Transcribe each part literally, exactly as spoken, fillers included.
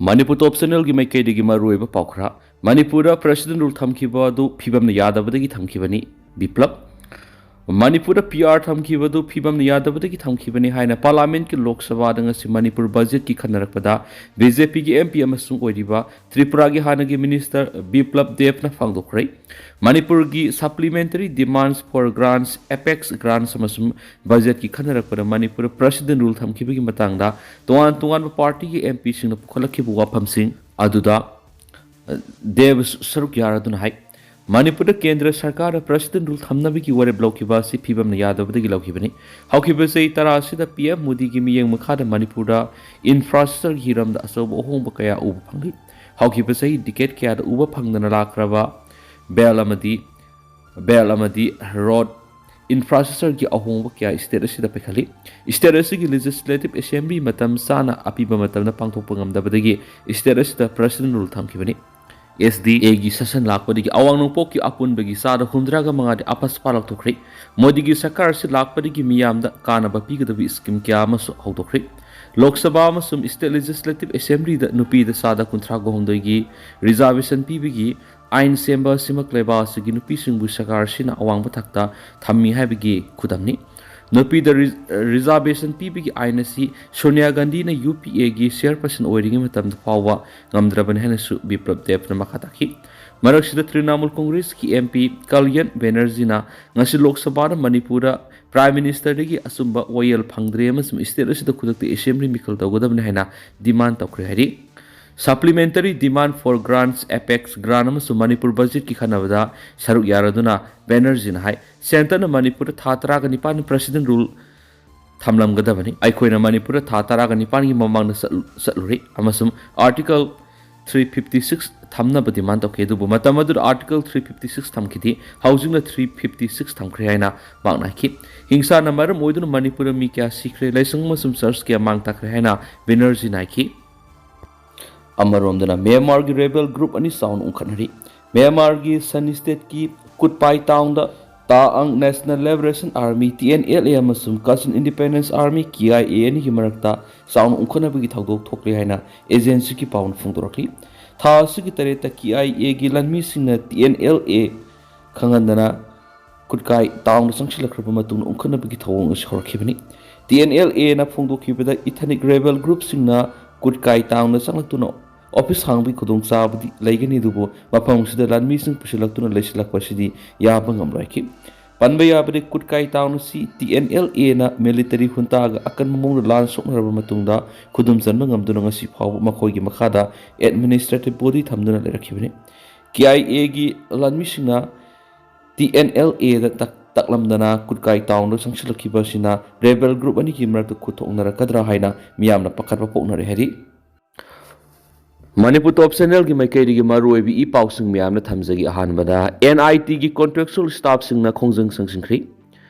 ꯃꯅꯤꯄꯨꯔ ꯇꯣꯞ ꯆꯦꯅꯦꯜꯒꯤ ꯃꯥꯏꯀꯩꯗꯒꯤ ꯃꯔꯨꯑꯣꯏꯕ ꯄꯥꯎ ꯈꯔ꯫ ꯃꯅꯤꯄꯨꯔꯗ ꯄ꯭ꯔꯦꯁꯤꯗꯦꯟ ꯔꯨꯜ ꯊꯝꯈꯤꯕ ꯑꯗꯨ ꯐꯤꯕꯝꯅ ꯌꯥꯗꯕꯗꯒꯤ ꯊꯝꯈꯤꯕꯅꯤ, ꯕꯤꯄ꯭ꯂꯕ꯫ ꯃꯅꯤꯄꯨꯔꯗ ꯄꯤ ꯑꯥꯔ ꯊꯝꯈꯤꯕ ꯑꯗꯨ ꯐꯤꯕꯝꯅ ꯌꯥꯗꯕꯗꯒꯤ ꯊꯝꯈꯤꯕꯅꯤ ꯍꯥꯏꯅ ꯄꯥꯔꯂꯥꯃꯦꯟꯠꯀꯤ ꯂꯣꯛ ꯁꯚꯥꯗ ꯉꯁꯤ ꯃꯅꯤꯄꯨꯔ ꯕꯖꯦꯠꯀꯤ ꯈꯟꯅꯔꯛꯄꯗ ꯕꯤ ꯖꯦ ꯄꯤꯒꯤ ꯑꯦꯝ ꯄꯤ ꯑꯃꯁꯨꯡ ꯑꯣꯏꯔꯤꯕ ꯇ꯭ꯔꯤꯄꯨꯔꯥꯒꯤ ꯍꯥꯟꯅꯒꯤ ꯃꯤꯅꯤꯁꯇꯔ ꯕꯤꯄ꯭ꯂꯕ ꯗꯦꯕꯅ ꯐꯣꯡꯗꯣꯛꯈ꯭ꯔꯦ꯫ ꯃꯅꯤꯄꯨꯔꯒꯤ Supplementary Demands for Grants, Apex Grants ꯑꯃꯁꯨꯡ ꯕꯖꯦꯠꯀꯤ ꯈꯟꯅꯔꯛꯄꯗ ꯃꯅꯤꯄꯨꯔꯗ ꯄ꯭ꯔꯦꯁꯤꯗꯦꯟ ꯔꯨꯜ ꯊꯝꯈꯤꯕꯒꯤ ꯃꯇꯥꯡꯗ ꯇꯣꯉꯥꯟ ꯇꯣꯉꯥꯟꯕ ꯄꯥꯔꯇꯤꯒꯤ ꯑꯦꯝ ꯄꯤꯁꯤꯡꯅ ꯄꯨꯈꯠꯂꯛꯈꯤꯕ ꯋꯥꯐꯝꯁꯤꯡ ꯑꯗꯨꯗ, ꯑ, ꯗꯦꯕ ꯁꯔꯨꯛ ꯌꯥꯔꯗꯨꯅ ꯍꯥꯏ, ꯃꯅꯤꯄꯨꯔꯗ ꯀꯦꯟꯗ꯭ꯔ ꯁꯔꯀꯥꯔꯅ ꯄ꯭ꯔꯦꯁꯤꯗꯦꯟ ꯔꯨꯜ ꯊꯝꯅꯕꯒꯤ ꯋꯥꯔꯦꯞ ꯂꯧꯈꯤꯕ ꯑꯁꯤ ꯐꯤꯕꯝꯅ ꯌꯥꯗꯕꯗꯒꯤ ꯂꯧꯈꯤꯕꯅꯤ꯫ ꯍꯧꯈꯤꯕ ꯆꯍꯤ ꯇꯔꯥ ꯑꯁꯤꯗ ꯄꯤ ꯑꯦꯝ ꯃꯣꯗꯤꯒꯤ ꯃꯤꯠꯌꯦꯡ ꯃꯈꯥꯗ ꯃꯅꯤꯄꯨꯔꯗ ꯏꯟꯐ꯭ꯔꯥꯁ꯭ꯇ꯭ꯔꯛꯆꯔꯒꯤ ꯍꯤꯔꯝꯗ ꯑꯆꯧꯕ ꯑꯍꯣꯡꯕ ꯀꯌꯥ ꯎꯕ ꯐꯪꯂꯤ꯫ ꯍꯧꯈꯤꯕ ꯆꯍꯤ ꯗꯤꯀꯦꯠ ꯀꯌꯥꯗ ꯎꯕ ꯐꯪꯗꯅ ꯂꯥꯛꯈ꯭ꯔꯕ ꯕꯦꯜ ꯑꯃꯗꯤ, ꯕꯦꯜ ꯑꯃꯗꯤ ꯔꯣꯗ ꯏꯟꯐ꯭ꯔꯥꯁ꯭ꯇ꯭ꯔꯛꯆꯔꯒꯤ ꯑꯍꯣꯡꯕ ꯀꯌꯥ ꯁ꯭ꯇꯦꯠ ꯑꯁꯤꯗ ꯄꯩꯈꯠꯂꯤ꯫ ꯁ꯭ꯇꯦꯠ ꯑꯁꯤꯒꯤ ꯂꯦꯖꯤꯁꯂꯦꯇꯤꯚ ꯑꯦꯁꯦꯝꯕ꯭ꯂꯤ ꯃꯇꯝ ꯆꯥꯅ ꯑꯄꯤꯕ ꯃꯇꯝꯗ ꯄꯥꯡꯊꯣꯛꯄ ꯉꯝꯗꯕꯗꯒꯤ ꯁ꯭ꯇꯦꯠ ꯑꯁꯤꯗ ꯄ꯭ꯔꯦꯁꯤꯗꯦꯟ ꯔꯨꯜ ꯊꯝꯈꯤꯕꯅꯤ꯫ ꯑꯦꯁ ꯗꯤ ꯑꯦꯒꯤ ꯁꯦꯁꯟ ꯂꯥꯛꯄꯗꯒꯤ ꯑꯋꯥꯡ ꯅꯣꯡꯄꯣꯛꯀꯤ ꯑꯄꯨꯟꯕꯒꯤ ꯆꯥꯗ ꯍꯨꯝꯗ꯭ꯔꯥꯒ ꯃꯉꯥꯗꯤ ꯑꯄꯥꯁꯄ ꯂꯥꯎꯊꯣꯛꯈ꯭ꯔꯦ꯫ ꯃꯣꯗꯤꯒꯤ ꯁꯔꯀꯥꯔ ꯑꯁꯤ ꯂꯥꯛꯄꯗꯒꯤ ꯃꯤꯌꯥꯝꯗ ꯀꯥꯟꯅꯕ ꯄꯤꯒꯗꯕ ꯁ꯭ꯀꯤꯝ ꯀꯌꯥ ꯑꯃꯁꯨ ꯍꯧꯗꯣꯛꯈ꯭ꯔꯦ꯫ ꯂꯣꯛ ꯁꯚꯥ ꯑꯃꯁꯨꯡ ꯁ꯭ꯇꯦꯠ ꯂꯦꯖꯤꯁꯂꯦꯇꯤꯚ ꯑꯦꯁꯦꯝꯕ꯭ꯂꯤꯗ ꯅꯨꯄꯤꯗ ꯆꯥꯗ ꯀꯨꯟꯊ꯭ꯔꯥꯒ ꯍꯨꯝꯗꯣꯏꯒꯤ ꯔꯤꯖꯥꯔꯕꯦꯁꯟ ꯄꯤꯕꯒꯤ ꯑꯥꯏꯟ ꯁꯦꯝꯕ ꯑꯁꯤꯃꯛ ꯂꯩꯕꯥꯛ ꯑꯁꯤꯒꯤ ꯅꯨꯄꯤꯁꯤꯡꯕꯨ ꯁꯔꯀꯥꯔ ꯑꯁꯤꯅ ꯑꯋꯥꯡꯕ ꯊꯥꯛꯇ ꯊꯝꯃꯤ ꯍꯥꯏꯕꯒꯤ ꯈꯨꯗꯝꯅꯤ꯫ ꯅꯨꯄꯤꯗ ꯔꯤ-, ꯔꯤꯖꯥꯔꯕꯦꯁꯟ ꯄꯤꯕꯒꯤ ꯑꯥꯏꯟ ꯑꯁꯤ ꯁꯣꯅꯤꯌꯥ ꯒꯥꯟꯙꯤꯅ ꯌꯨ ꯄꯤ ꯑꯦꯒꯤ ꯆꯤꯌꯔꯄꯔꯁꯟ ꯑꯣꯏꯔꯤꯉꯩ ꯃꯇꯝꯗ ꯐꯥꯎꯕ ꯉꯝꯗ꯭ꯔꯕꯅꯤ ꯍꯥꯏꯅꯁꯨ ꯕꯤꯄ꯭ꯂꯕ ꯗꯦꯕꯅ ꯃꯈꯥ ꯇꯥꯈꯤ꯫ ꯃꯔꯛꯁꯤꯗ ꯇ꯭ꯔꯤꯅꯥꯃꯨꯜ ꯀꯣꯡꯒ꯭ꯔꯦꯁꯀꯤ ꯑꯦꯝ ꯄꯤ ꯀꯜꯌꯟ ꯕꯦꯅꯔꯖꯤꯅ ꯉꯁꯤ ꯂꯣꯛ ꯁꯚꯥꯗ ꯃꯅꯤꯄꯨꯔꯗ ꯄ꯭ꯔꯥꯏꯝ ꯃꯤꯅꯤꯁꯇꯔꯗꯒꯤ ꯑꯆꯨꯝꯕ ꯋꯥꯌꯦꯜ ꯐꯪꯗ꯭ꯔꯦ ꯑꯃꯁꯨꯡ ꯁ꯭ꯇꯦꯠ ꯑꯁꯤꯗ ꯈꯨꯗꯛꯇ ꯑꯦꯁꯦꯝꯕ꯭ꯂꯤ ꯃꯤꯈꯜ ꯇꯧꯒꯗꯕꯅꯤ ꯍꯥꯏꯅ ꯗꯤꯃꯥꯟ ꯇꯧꯈ꯭ꯔꯦ ꯍꯥꯏꯔꯤ꯫ Supplementary Demand for Grants, Apex Grant ꯑꯃꯁꯨꯡ ꯃꯅꯤꯄꯨꯔ ꯕꯖꯦꯠꯀꯤ ꯈꯟꯅꯕꯗ ꯁꯔꯨꯛ ꯌꯥꯔꯗꯨꯅ ꯕꯦꯅꯔꯖꯤꯅ ꯍꯥꯏ, ꯁꯦꯟꯇꯔꯅ ꯃꯅꯤꯄꯨꯔꯗ ꯊꯥ ꯇꯔꯥꯒ ꯅꯤꯄꯥꯟ ꯄ꯭ꯔꯦꯁꯤꯗꯦꯟ ꯔꯨꯜ ꯊꯝꯂꯝꯒꯗꯕꯅꯤ꯫ ꯑꯩꯈꯣꯏꯅ ꯃꯅꯤꯄꯨꯔꯗ ꯊꯥ ꯇꯔꯥꯒ ꯅꯤꯄꯥꯟꯒꯤ ꯃꯃꯥꯡꯗ ꯆꯠꯂꯨ-, ꯆꯠꯂꯨꯔꯦ ꯑꯃꯁꯨꯡ ꯑꯥꯔꯇꯤꯀꯜ ꯊ꯭ꯔꯤ ꯐꯤꯐꯇꯤ ꯁꯤꯛꯁ ꯊꯝꯅꯕ ꯗꯤꯃꯥꯟ ꯇꯧꯈꯤ, ꯑꯗꯨꯕꯨ ꯃꯇꯝ ꯑꯗꯨꯗ ꯑꯥꯔꯇꯤꯀꯜ ꯊ꯭ꯔꯤ ꯐꯤꯐꯇꯤ ꯁꯤꯛꯁ ꯊꯝꯈꯤꯗꯦ꯫ ꯍꯧꯖꯤꯛꯅ ꯊ꯭ꯔꯤ ꯐꯤꯐꯇꯤ ꯁꯤꯛꯁ ꯊꯝꯈ꯭ꯔꯦ ꯍꯥꯏꯅ ꯃꯍꯥꯛꯅ ꯍꯥꯏꯈꯤ꯫ ꯍꯤꯡꯁꯥꯅ ꯃꯔꯝ ꯑꯣꯏꯗꯨꯅ ꯃꯅꯤꯄꯨꯔꯗ ꯃꯤ ꯀꯌꯥ ꯁꯤꯈ꯭ꯔꯦ, ꯂꯥꯏꯁꯪ ꯑꯃꯁꯨꯡ ꯆꯔꯆ ꯀꯌꯥ ꯃꯥꯡ ꯇꯥꯛꯈ꯭ꯔꯦ ꯍꯥꯏꯅ ꯕꯦꯅꯔꯖꯤꯅ ꯍꯥꯏꯈꯤ꯫ ꯑꯃꯔꯣꯝꯗꯅ ꯃ꯭ꯌꯥꯟꯃꯥꯔꯒꯤ ꯔꯦꯕꯦꯜ ꯒ꯭ꯔꯨꯞ ꯑꯅꯤ ꯆꯥꯎꯅ ꯎꯪꯈꯠꯅꯔꯤ꯫ ꯃ꯭ꯌꯥꯟꯃꯥꯔꯒꯤ ꯁꯟꯅꯤ ꯁ꯭ꯇꯦꯠꯀꯤ ꯀꯨꯠꯄꯥꯏ ꯇꯥꯎꯟꯗ ꯇꯥꯑꯪ National Liberation Army, T N L A, ꯑꯃꯁꯨꯡ Kachin Independence Army, K I A, ꯑꯅꯤꯒꯤ ꯃꯔꯛꯇ ꯆꯥꯎꯅ ꯎꯪꯈꯠꯅꯕꯒꯤ ꯊꯧꯗꯣꯛ ꯊꯣꯛꯂꯦ ꯍꯥꯏꯅ agencyꯒꯤ ꯄꯥꯎꯅ ꯐꯣꯡꯗꯣꯔꯛꯂꯤ꯫ ꯊꯥ ꯑꯁꯤꯒꯤ ꯇꯔꯦꯠꯇ K I Aꯒꯤ ꯂꯥꯟꯃꯤꯁꯤꯡꯅ T N L A ꯈꯪꯍꯟꯗꯅ ꯀꯨꯠꯀꯥꯏ ꯇꯥꯎꯟꯗ ꯆꯪꯁꯤꯜꯂꯛꯈ꯭ꯔꯕ ꯃꯇꯨꯡꯗ ꯎꯪꯈꯠꯅꯕꯒꯤ ꯊꯧꯑꯣꯡ ꯑꯁꯤ ꯍꯧꯔꯛꯈꯤꯕꯅꯤ꯫ T N L Aꯅ ꯐꯣꯡꯗꯣꯛꯈꯤꯕꯗ, ethnic rebel groupꯁꯤꯡꯅ ꯀꯨꯠꯀꯥꯏ ꯇꯥꯎꯟꯗ ꯆꯪꯂꯛꯇꯨꯅ ꯑꯣꯐꯤꯁ ꯍꯥꯡꯕꯒꯤ ꯈꯨꯗꯣꯡꯆꯥꯕꯗꯤ ꯂꯩꯒꯅꯤ, ꯑꯗꯨꯕꯨ ꯃꯐꯝ ꯑꯁꯤꯗ ꯂꯥꯟꯃꯤꯁꯤꯡ ꯄꯨꯁꯤꯜꯂꯛꯇꯨꯅ ꯂꯩꯁꯤꯜꯂꯛꯄ ꯑꯁꯤꯗꯤ ꯌꯥꯕ ꯉꯝꯂꯣꯏꯈꯤ꯫ ꯄꯟꯕ ꯌꯥꯕꯗꯤ, ꯀꯨꯠꯀꯥꯏ ꯇꯥꯎꯟ ꯑꯁꯤ T N L Aꯅ military juntaꯒ ꯑꯀꯟꯕ ꯃꯑꯣꯡꯗ ꯂꯥꯟ ꯁꯣꯛꯅꯔꯕ ꯃꯇꯨꯡꯗ ꯈꯨꯗꯨꯝ ꯆꯟꯕ ꯉꯝꯗꯨꯅ ꯉꯁꯤ ꯐꯥꯎꯕ ꯃꯈꯣꯏꯒꯤ ꯃꯈꯥꯗ administrative body ꯊꯝꯗꯨꯅ ꯂꯩꯔꯛꯈꯤꯕꯅꯤ꯫ K I Aꯒꯤ ꯂꯥꯟꯃꯤꯁꯤꯡꯅ T N L Aꯗ ꯇꯛ-, ꯇꯛꯂꯝꯗꯅ ꯀꯨꯠꯀꯥꯏ ꯇꯥꯎꯟꯗ ꯆꯪꯁꯤꯜꯂꯛꯈꯤꯕ ꯑꯁꯤꯅ rebel group ꯑꯅꯤꯒꯤ ꯃꯔꯛꯇ ꯈꯨꯠ ꯊꯣꯛꯅꯔꯛꯀꯗ꯭ꯔꯥ ꯍꯥꯏꯅ ꯃꯤꯌꯥꯝꯅ ꯄꯥꯈꯠꯄ ꯄꯣꯛꯅꯔꯦ ꯍꯥꯏꯔꯤ꯫ ꯃꯅꯤꯄꯨꯔ Top Channelꯒꯤ ꯃꯥꯏꯀꯩꯗꯒꯤ ꯃꯔꯨꯑꯣꯏꯕ ꯏ ꯄꯥꯎꯁꯤꯡ ꯃꯌꯥꯝꯅ ꯊꯝꯖꯒꯦ꯫ ꯑꯍꯥꯟꯕꯗ, NITꯒꯤ contractual staffꯁꯤꯡꯅ ꯈꯣꯡꯖꯪ ꯆꯪꯁꯤꯟꯈ꯭ꯔꯤ꯫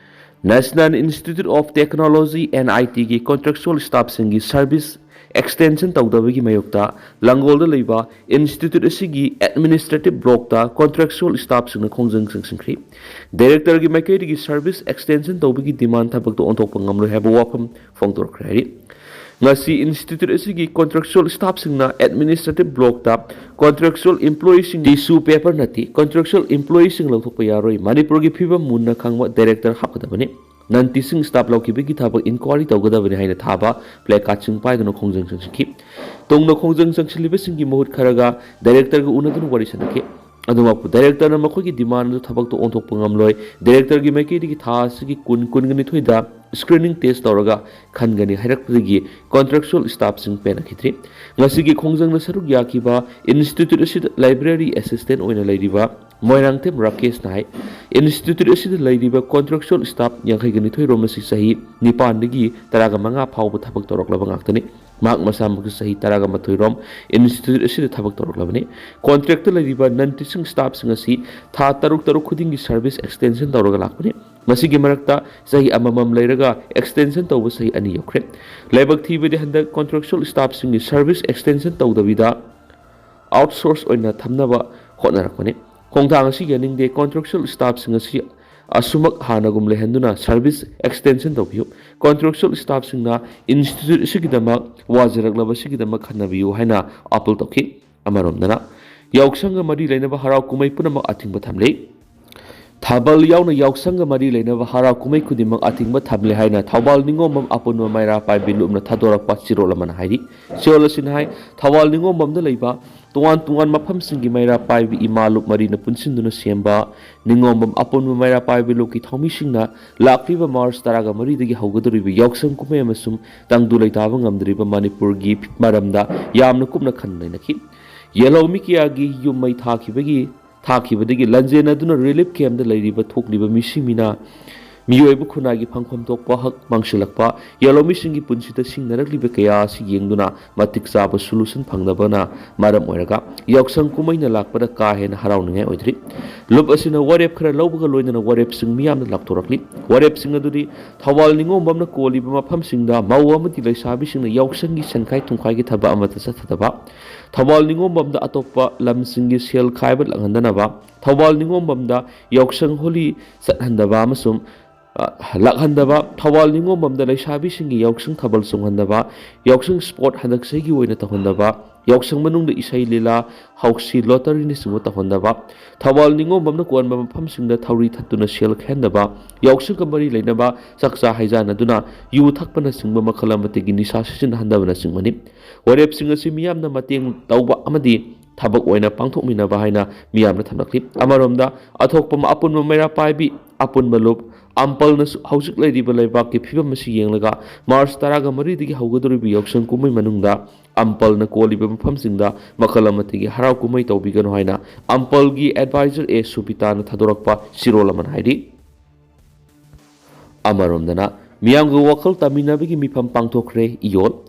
National Institute of Technology, NITꯒꯤ contractual staffꯁꯤꯡꯒꯤ service extension ꯇꯧꯗꯕꯒꯤ ꯃꯥꯌꯣꯛꯇ ꯂꯥꯡꯒꯣꯜꯗ ꯂꯩꯕ institute ꯑꯁꯤꯒꯤ administrative blockꯇ contractual staffꯁꯤꯡꯅ ꯈꯣꯡꯖꯪ ꯆꯪꯁꯤꯟꯈ꯭ꯔꯤ꯫ Directorꯒꯤ ꯃꯥꯏꯀꯩꯗꯒꯤ service extension ꯇꯧꯕꯒꯤ demand ꯊꯕꯛꯇ ꯑꯣꯟꯊꯣꯛꯄ ꯉꯝꯂꯣꯏ ꯍꯥꯏꯕ ꯋꯥꯐꯝ ꯐꯣꯡꯗꯣꯔꯛꯈ꯭ꯔꯦ ꯍꯥꯏꯔꯤ꯫ ꯉꯁꯤ institute ꯑꯁꯤꯒꯤ contractual staffꯁꯤꯡꯅ administrative blockꯇ contractual employeeꯁꯤꯡ tissue paper ꯅꯠꯇꯦ, contractual employeeꯁꯤꯡ ꯂꯧꯊꯣꯛꯄ ꯌꯥꯔꯣꯏ꯫ ꯃꯅꯤꯄꯨꯔꯒꯤ ꯐꯤꯕꯝ ꯃꯨꯟꯅ ꯈꯪꯕ director ꯍꯥꯞꯀꯗꯕꯅꯤ꯫ Non teaching staff ꯂꯧꯈꯤꯕꯒꯤ ꯊꯕꯛ inquiry ꯇꯧꯒꯗꯕꯅꯤ ꯍꯥꯏꯅ ꯊꯥꯕ placardꯁꯤꯡ ꯄꯥꯏꯗꯨꯅ ꯈꯣꯡꯖꯪ ꯆꯪꯁꯤꯟꯈꯤ꯫ ꯇꯨꯡꯗ ꯈꯣꯡꯖꯪ ꯆꯪꯁꯤꯜꯂꯤꯕꯁꯤꯡꯒꯤ ꯃꯍꯨꯠ ꯈꯔꯒ directorꯒ ꯎꯅꯗꯨꯅ ꯋꯥꯔꯤ ꯁꯥꯟꯅꯈꯤ꯫ ꯑꯗꯨꯃꯛꯄꯨ directorꯅ ꯃꯈꯣꯏꯒꯤ demand ꯑꯗꯨ ꯊꯕꯛꯇ ꯑꯣꯟꯊꯣꯛꯄ ꯉꯝꯂꯣꯏ꯫ Directorꯒꯤ ꯃꯥꯏꯀꯩꯗꯒꯤ ꯊꯥ ꯑꯁꯤꯒꯤ ꯀꯨꯟ, ꯀꯨꯟꯒ ꯅꯤꯊꯣꯏꯗ screening test ꯇꯧꯔꯒ ꯈꯟꯒꯅꯤ ꯍꯥꯏꯔꯛꯄꯗꯒꯤ contractual staffꯁꯤꯡ ꯄꯦꯟꯅꯈꯤꯗ꯭ꯔꯤ꯫ ꯉꯁꯤꯒꯤ ꯈꯣꯡꯖꯪꯗ ꯁꯔꯨꯛ ꯌꯥꯈꯤꯕ institute ꯑꯁꯤꯗ library assistant ꯑꯣꯏꯅ ꯂꯩꯔꯤꯕ ꯃꯣꯏꯔꯥꯡꯊꯦꯝ ꯔꯥꯀꯦꯁꯅ ꯍꯥꯏ, institute ꯑꯁꯤꯗ ꯂꯩꯔꯤꯕ contractual staff ꯌꯥꯡꯈꯩꯒ ꯅꯤꯊꯣꯏ ꯔꯣꯝ ꯑꯁꯤ ꯆꯍꯤ ꯅꯤꯄꯥꯟꯗꯒꯤ ꯇꯔꯥꯒ ꯃꯉꯥ ꯐꯥꯎꯕ ꯊꯕꯛ ꯇꯧꯔꯛꯂꯕ ꯉꯥꯛꯇꯅꯤ꯫ ꯃꯍꯥꯛ ꯃꯁꯥꯃꯛꯁꯨ ꯆꯍꯤ ꯇꯔꯥꯒ ꯃꯥꯊꯣꯏ ꯔꯣꯝ institute ꯑꯁꯤꯗ ꯊꯕꯛ ꯇꯧꯔꯛꯂꯕꯅꯤ꯫ Contractꯇ ꯂꯩꯔꯤꯕ non teaching staffꯁꯤꯡ ꯑꯁꯤ ꯊꯥ ꯇꯔꯨꯛ ꯇꯔꯨꯛ ꯈꯨꯗꯤꯡꯒꯤ service extension ꯇꯧꯔꯒ ꯂꯥꯛꯄꯅꯤ꯫ ꯃꯁꯤꯒꯤ ꯃꯔꯛꯇ ꯆꯍꯤ ꯑꯃꯃꯝ ꯂꯩꯔꯒ extension ꯇꯧꯕ ꯆꯍꯤ ꯑꯅꯤ ꯌꯧꯈ꯭ꯔꯦ꯫ ꯂꯥꯏꯕꯛ ꯊꯤꯕꯗꯤ, ꯍꯟꯗꯛ contractual staffꯁꯤꯡꯒꯤ service extension ꯇꯧꯗꯕꯤꯗ outsource ꯑꯣꯏꯅ ꯊꯝꯅꯕ ꯍꯣꯠꯅꯔꯛꯄꯅꯤ꯫ ꯈꯣꯡꯊꯥꯡ ꯑꯁꯤ ꯌꯥꯅꯤꯡꯗꯦ꯫ Contractual staffꯁꯤꯡ ꯑꯁꯤ ꯑꯁꯨꯃꯛ ꯍꯥꯟꯅꯒꯨꯝ ꯂꯩꯍꯟꯗꯨꯅ service extension ꯇꯧꯕꯤꯌꯨ꯫ Contractual staffꯁꯤꯡꯅ institute ꯑꯁꯤꯒꯤꯗꯃꯛ ꯋꯥꯖꯔꯛꯂꯕꯁꯤꯒꯤꯗꯃꯛ ꯈꯟꯅꯕꯤꯌꯨ ꯍꯥꯏꯅ appeal ꯇꯧꯈꯤ꯫ ꯑꯃꯔꯣꯝꯗꯅ, ꯌꯥꯎꯁꯪꯒ ꯃꯔꯤ ꯂꯩꯅꯕ ꯍꯔꯥꯎ ꯀꯨꯝꯍꯩ ꯄꯨꯝꯅꯃꯛ ꯑꯊꯤꯡꯕ ꯊꯝꯂꯤ꯫ ꯊꯥꯕꯜ ꯌꯥꯎꯅ ꯌꯥꯎꯁꯪꯒ ꯃꯔꯤ ꯂꯩꯅꯕ ꯍꯔꯥꯎ ꯀꯨꯝꯍꯩ ꯈꯨꯗꯤꯡꯃꯛ ꯑꯊꯤꯡꯕ ꯊꯝꯂꯦ ꯍꯥꯏꯅ ꯊꯧꯕꯥꯜ ꯅꯤꯉꯣꯝꯕꯝ ꯑꯄꯨꯟꯕ ꯃꯩꯔꯥ ꯄꯥꯏꯕꯤ ꯂꯨꯞꯅ ꯊꯥꯗꯣꯔꯛꯄ ꯆꯦꯔꯣꯜ ꯑꯃꯅ ꯍꯥꯏꯔꯤ꯫ ꯆꯦꯔꯣꯜ ꯑꯁꯤꯅ ꯍꯥꯏ, ꯊꯧꯕꯥꯜ ꯅꯤꯉꯣꯝꯕꯝꯗ ꯂꯩꯕ ꯇꯣꯉꯥꯟ ꯇꯣꯉꯥꯟ ꯃꯐꯝꯁꯤꯡꯒꯤ ꯃꯩꯔꯥ ꯄꯥꯏꯕꯤ ꯏꯃꯥ ꯂꯨꯞ ꯃꯔꯤꯅ ꯄꯨꯟꯁꯤꯟꯗꯨꯅ ꯁꯦꯝꯕ ꯅꯤꯉꯣꯝꯕꯝ ꯑꯄꯨꯟꯕ ꯃꯩꯔꯥ ꯄꯥꯏꯕꯤ ꯂꯨꯞꯀꯤ ꯊꯧꯃꯤꯁꯤꯡꯅ ꯂꯥꯛꯂꯤꯕ ꯃꯥꯔꯆ ꯇꯔꯥꯒ ꯃꯔꯤꯗꯒꯤ ꯍꯧꯒꯗꯧꯔꯤꯕ ꯌꯥꯎꯁꯪ ꯀꯨꯝꯍꯩ ꯑꯃꯁꯨꯡ ꯇꯪꯗꯨ ꯂꯩꯇꯥꯕ ꯉꯝꯗ꯭ꯔꯤꯕ ꯃꯅꯤꯄꯨꯔꯒꯤ ꯃꯔꯝꯗ ꯌꯥꯝꯅ ꯀꯨꯞꯅ ꯈꯟꯅ ꯅꯩꯅꯈꯤ꯫ ꯌꯦꯜꯍꯧꯃꯤ ꯀꯌꯥꯒꯤ ꯌꯨꯝ ꯃꯩ ꯊꯥꯈꯤꯕꯒꯤ ꯊꯥꯈꯤꯕꯗꯒꯤ ꯂꯥꯟꯖꯦꯟꯅꯗꯨꯅ relief campꯇ ꯂꯩꯔꯤꯕ ꯊꯣꯛꯂꯤꯕ ꯃꯤꯁꯤ ꯃꯤꯅꯥ, ꯃꯤꯑꯣꯏꯕ ꯈꯨꯟꯅꯥꯏꯒꯤ ꯐꯪꯐꯝ ꯊꯣꯛꯄ ꯍꯛ ꯃꯥꯡꯁꯤꯜꯂꯛꯄ, ꯌꯦꯜꯍꯧꯃꯤꯁꯤꯡꯒꯤ ꯄꯨꯟꯁꯤꯗ ꯁꯤꯡꯅꯔꯛꯂꯤꯕ ꯀꯌꯥ ꯑꯁꯤ ꯌꯦꯡꯗꯨꯅ ꯃꯇꯤꯛ ꯆꯥꯕ solution ꯐꯪꯗꯕꯅ ꯃꯔꯝ ꯑꯣꯏꯔꯒ ꯌꯥꯎꯁꯪ ꯀꯨꯝꯍꯩꯅ ꯂꯥꯛꯄꯗ ꯀꯥ ꯍꯦꯟꯅ ꯍꯔꯥꯎꯅꯤꯡꯉꯥꯏ ꯑꯣꯏꯗ꯭ꯔꯤ꯫ ꯂꯨꯞ ꯑꯁꯤꯅ ꯋꯥꯔꯦꯞ ꯈꯔ ꯂꯧꯕꯒ ꯂꯣꯏꯅꯅ ꯋꯥꯔꯦꯞꯁꯤꯡ ꯃꯤꯌꯥꯝꯅ ꯂꯥꯎꯊꯣꯔꯛꯂꯤ꯫ ꯋꯥꯔꯦꯞꯁꯤꯡ ꯑꯗꯨꯗꯤ ꯊꯧꯕꯥꯜ ꯅꯤꯉꯣꯝꯕꯝꯅ ꯀꯣꯜꯂꯤꯕ ꯃꯐꯝꯁꯤꯡꯗ ꯃꯧ ꯑꯃꯗꯤ ꯂꯩꯁꯥꯕꯤꯁꯤꯡꯅ ꯌꯥꯎꯁꯪꯒꯤ ꯁꯦꯟꯈꯥꯏ ꯊꯨꯝꯈꯥꯏꯒꯤ ꯊꯕꯛ ꯑꯃꯠꯇ ꯆꯠꯊꯗꯕ, ꯊꯧꯕꯥꯜ ꯅꯤꯉꯣꯝꯕꯝꯗ ꯑꯇꯣꯞꯄ ꯂꯝꯁꯤꯡꯒꯤ ꯁꯦꯜ ꯈꯥꯏꯕ ꯂꯥꯛꯍꯟꯗꯅꯕ, ꯊꯧꯕꯥꯜ ꯅꯤꯉꯣꯝꯕꯝꯗ ꯌꯥꯎꯁꯪ ꯍꯣꯂꯤ ꯆꯠꯍꯟꯗꯕ ꯑꯃꯁꯨꯡ, ꯑ, ꯂꯥꯛꯍꯟꯗꯕ, ꯊꯧꯕꯥꯜ ꯅꯤꯉꯣꯝꯕꯝꯗ ꯂꯩꯁꯥꯕꯤꯁꯤꯡꯒꯤ ꯌꯥꯎꯁꯪ ꯊꯥꯕꯜ ꯆꯣꯡꯍꯟꯗꯕ, ꯌꯥꯎꯁꯪ sport ꯍꯟꯗꯛ ꯆꯍꯤꯒꯤ ꯑꯣꯏꯅ ꯇꯧꯍꯟꯗꯕ, ꯌꯥꯎꯁꯪ ꯃꯅꯨꯡꯗ ꯏꯁꯩ ꯂꯤꯂꯥ, ꯍꯧꯁꯤ, lotteryꯅꯆꯤꯡꯕ ꯇꯧꯍꯟꯗꯕ, ꯊꯧꯕꯥꯜ ꯅꯤꯉꯣꯝꯕꯝꯅ ꯀꯣꯟꯕ ꯃꯐꯝꯁꯤꯡꯗ ꯊꯧꯔꯤ ꯊꯠꯇꯨꯅ ꯁꯦꯜ ꯈꯥꯏꯍꯟꯗꯕ, ꯌꯥꯎꯁꯪꯒ ꯃꯔꯤ ꯂꯩꯅꯕ ꯆꯥꯛꯆꯥ ꯍꯩꯖꯥꯟꯅꯗꯨꯅ ꯌꯨ ꯊꯛꯄꯅꯆꯤꯡꯕ ꯃꯈꯜ ꯑꯃꯠꯇꯒꯤ ꯅꯤꯁꯥ ꯁꯤꯖꯤꯟꯅꯍꯟꯗꯕꯅꯆꯤꯡꯕꯅꯤ꯫ ꯋꯥꯔꯦꯞꯁꯤꯡ ꯑꯁꯤ ꯃꯤꯌꯥꯝꯅ ꯃꯇꯦꯡ ꯇꯧꯕ ꯑꯃꯗꯤ ꯊꯕꯛ ꯑꯣꯏꯅ ꯄꯥꯡꯊꯣꯛꯃꯤꯟꯅꯕ ꯍꯥꯏꯅ ꯃꯤꯌꯥꯝꯅ ꯊꯝꯂꯛꯂꯤ꯫ ꯑꯃꯔꯣꯝꯗ, ꯑꯊꯣꯛꯄ ꯑꯄꯨꯟꯕ ꯃꯩꯔꯥ ꯄꯥꯏꯕꯤ ꯑꯄꯨꯟꯕ ꯂꯨꯞ ꯑꯝꯄꯜꯅꯁꯨ ꯍꯧꯖꯤꯛ ꯂꯩꯔꯤꯕ ꯂꯩꯕꯥꯛꯀꯤ ꯐꯤꯕꯝ ꯑꯁꯤ ꯌꯦꯡꯂꯒ ꯃꯥꯔꯆ ꯇꯔꯥꯒ ꯃꯔꯤꯗꯒꯤ ꯍꯧꯒꯗꯧꯔꯤꯕ ꯌꯥꯎꯁꯪ ꯀꯨꯝꯍꯩ ꯃꯅꯨꯡꯗ ꯑꯝꯄꯜꯅ ꯀꯣꯜꯂꯤꯕ ꯃꯐꯝꯁꯤꯡꯗ ꯃꯈꯜ ꯑꯃꯠꯇꯒꯤ ꯍꯔꯥꯎ ꯀꯨꯝꯍꯩ ꯇꯧꯕꯤꯒꯅꯨ ꯍꯥꯏꯅ ꯑꯝꯄꯜꯒꯤ advisor ꯑꯦ ꯁꯨꯕꯤꯇꯥꯅ ꯊꯥꯗꯣꯔꯛꯄ ꯆꯦꯔꯣꯜ ꯑꯃꯅ ꯍꯥꯏꯔꯤ꯫ ꯑꯃꯔꯣꯝꯗꯅ, ꯃꯤꯌꯥꯝꯒ ꯋꯥꯈꯜ ꯇꯥꯃꯤꯟꯅꯕꯒꯤ ꯃꯤꯐꯝ ꯄꯥꯡꯊꯣꯛꯈ꯭ꯔꯦ ꯏꯌꯣꯜ꯫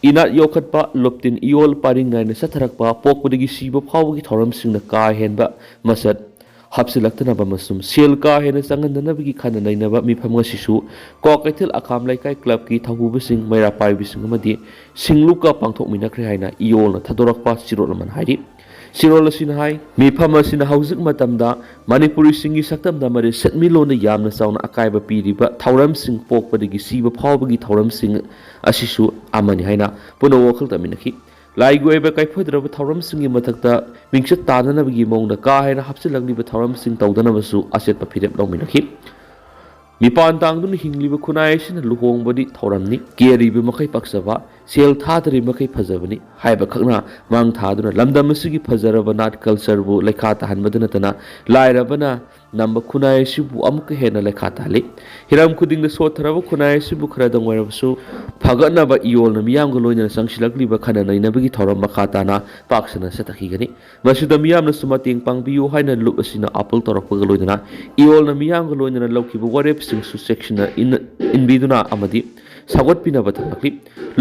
ꯏꯅꯥꯠ ꯌꯣꯛꯈꯠꯄ, ꯂꯨꯞꯇꯤꯟ ꯏꯌꯣꯜ ꯄꯔꯤꯡ ꯅꯥꯏꯅ ꯆꯠꯊꯔꯛꯄ, ꯄꯣꯛꯄꯗꯒꯤ ꯁꯤꯕ ꯐꯥꯎꯕꯒꯤ ꯊꯧꯔꯝꯁꯤꯡꯅ ꯀꯥ ꯍꯦꯟꯕ ꯃꯁꯛ ꯍꯥꯞꯆꯤꯜꯂꯛꯇꯅꯕ ꯑꯃꯁꯨꯡ ꯁꯦꯜ ꯀꯥ ꯍꯦꯟꯅ ꯆꯪꯍꯟꯗꯅꯕꯒꯤ ꯈꯟꯅ ꯅꯩꯅꯕ ꯃꯤꯐꯝ ꯉꯁꯤꯁꯨ ꯀ꯭ꯋꯥꯀꯩꯊꯦꯜ ꯑꯈꯥꯝ ꯂꯩꯀꯥꯏ clubꯀꯤ ꯊꯧꯕꯨꯕꯁꯤꯡ ꯃꯩꯔꯥ ꯄꯥꯏꯕꯤꯁꯤꯡ ꯑꯃꯗꯤ ꯁꯤꯡꯂꯨꯞꯀ ꯄꯥꯡꯊꯣꯛꯃꯤꯟꯅꯈ꯭ꯔꯦ ꯍꯥꯏꯅ ꯏꯌꯣꯜꯅ ꯊꯥꯗꯣꯔꯛꯄ ꯆꯦꯔꯣꯜ ꯑꯃꯅ ꯍꯥꯏꯔꯤ꯫ ꯁꯤꯔꯣꯜ ꯑꯁꯤꯅ ꯍꯥꯏ, ꯃꯤꯐꯝ ꯑꯁꯤꯅ ꯍꯧꯖꯤꯛ ꯃꯇꯝꯗ ꯃꯅꯤꯄꯨꯔꯤꯁꯤꯡꯒꯤ ꯁꯛꯇꯝꯗ ꯑꯃꯗꯤ ꯁꯦꯟꯃꯤꯠꯂꯣꯟꯗ ꯌꯥꯝꯅ ꯆꯥꯎꯅ ꯑꯀꯥꯏꯕ ꯄꯤꯔꯤꯕ ꯊꯧꯔꯝꯁꯤꯡ, ꯄꯣꯛꯄꯗꯒꯤ ꯁꯤꯕ ꯐꯥꯎꯕꯒꯤ ꯊꯧꯔꯝꯁꯤꯡ ꯑꯁꯤꯁꯨ ꯑꯃꯅꯤ ꯍꯥꯏꯅ ꯄꯨꯟꯅ ꯋꯥꯈꯜ ꯇꯥꯃꯤꯟꯅꯈꯤ꯫ ꯂꯥꯏꯒꯤ ꯑꯣꯏꯕ ꯀꯥꯏꯐꯗ꯭ꯔꯕ ꯊꯧꯔꯝꯁꯤꯡꯒꯤ ꯃꯊꯛꯇ ꯃꯤꯡꯆꯠ ꯇꯥꯅꯅꯕꯒꯤ ꯃꯑꯣꯡꯗ ꯀꯥ ꯍꯦꯟꯅ ꯍꯥꯞꯆꯤꯜꯂꯛꯂꯤꯕ ꯊꯧꯔꯝꯁꯤꯡ ꯇꯧꯗꯅꯕꯁꯨ ꯑꯆꯦꯠꯄ ꯐꯤꯔꯦꯞ ꯂꯧꯃꯤꯟꯅꯈꯤ꯫ ꯃꯤꯄꯥꯟ ꯇꯥꯡꯗꯨꯅ ꯍꯤꯡꯂꯤꯕ ꯈꯨꯟꯅꯥꯏ ꯑꯁꯤꯅ ꯂꯨꯍꯣꯡꯕꯗꯤ ꯊꯧꯔꯝꯅꯤ, ꯀꯦꯔꯤꯕ ꯃꯈꯩ ꯄꯥꯛꯆꯕ, ꯁꯦꯜ ꯊꯥꯗꯔꯤꯕ ꯃꯈꯩ ꯐꯖꯕꯅꯤ ꯍꯥꯏꯕ ꯈꯛꯅ ꯃꯥꯡ ꯊꯥꯗꯨꯅ ꯂꯝꯗꯝ ꯑꯁꯤꯒꯤ ꯐꯖꯔꯕ ꯅꯥꯠ ꯀꯜꯆꯔꯕꯨ ꯂꯩꯈꯥ ꯇꯥꯍꯟꯕꯗ ꯅꯠꯇꯅ ꯂꯥꯏꯔꯕꯅ ꯅꯝꯕ ꯈꯨꯟꯅꯥꯏ ꯑꯁꯤꯕꯨ ꯑꯃꯨꯛꯀ ꯍꯦꯟꯅ ꯂꯩꯈꯥ ꯇꯥꯍꯜꯂꯤ꯫ ꯍꯤꯔꯝ ꯈꯨꯗꯤꯡꯗ ꯁꯣꯠꯊꯔꯕ ꯈꯨꯟꯅꯥꯏ ꯑꯁꯤꯕꯨ ꯈꯔꯗꯪ ꯑꯣꯏꯔꯕꯁꯨ ꯐꯒꯠꯅꯕ ꯏꯌꯣꯜꯅ ꯃꯤꯌꯥꯝꯒ ꯂꯣꯏꯅꯅ ꯆꯪꯁꯤꯜꯂꯛꯂꯤꯕ ꯈꯟꯅ ꯅꯩꯅꯕꯒꯤ ꯊꯧꯔꯝ ꯃꯈꯥ ꯇꯥꯅ ꯄꯥꯛ ꯁꯟꯅ ꯆꯠꯊꯈꯤꯒꯅꯤ꯫ ꯃꯁꯤꯗ ꯃꯤꯌꯥꯝꯅꯁꯨ ꯃꯇꯦꯡ ꯄꯥꯡꯕꯤꯌꯨ ꯍꯥꯏꯅ ꯂꯨꯞ ꯑꯁꯤꯅ ꯑꯥꯄꯜ ꯇꯧꯔꯛꯄꯒ ꯂꯣꯏꯅꯅ ꯏꯌꯣꯜꯅ ꯃꯤꯌꯥꯝꯒ ꯂꯣꯏꯅꯅ ꯂꯧꯈꯤꯕ ꯋꯥꯔꯦꯞꯁꯤꯡꯁꯨ ꯆꯦꯛꯁꯤꯟꯅ ꯏꯟ-, ꯏꯟꯕꯤꯗꯨꯅ ꯑꯃꯗꯤ ꯁꯧꯒꯠꯄꯤꯅꯕ ꯊꯝꯂꯛꯂꯤ꯫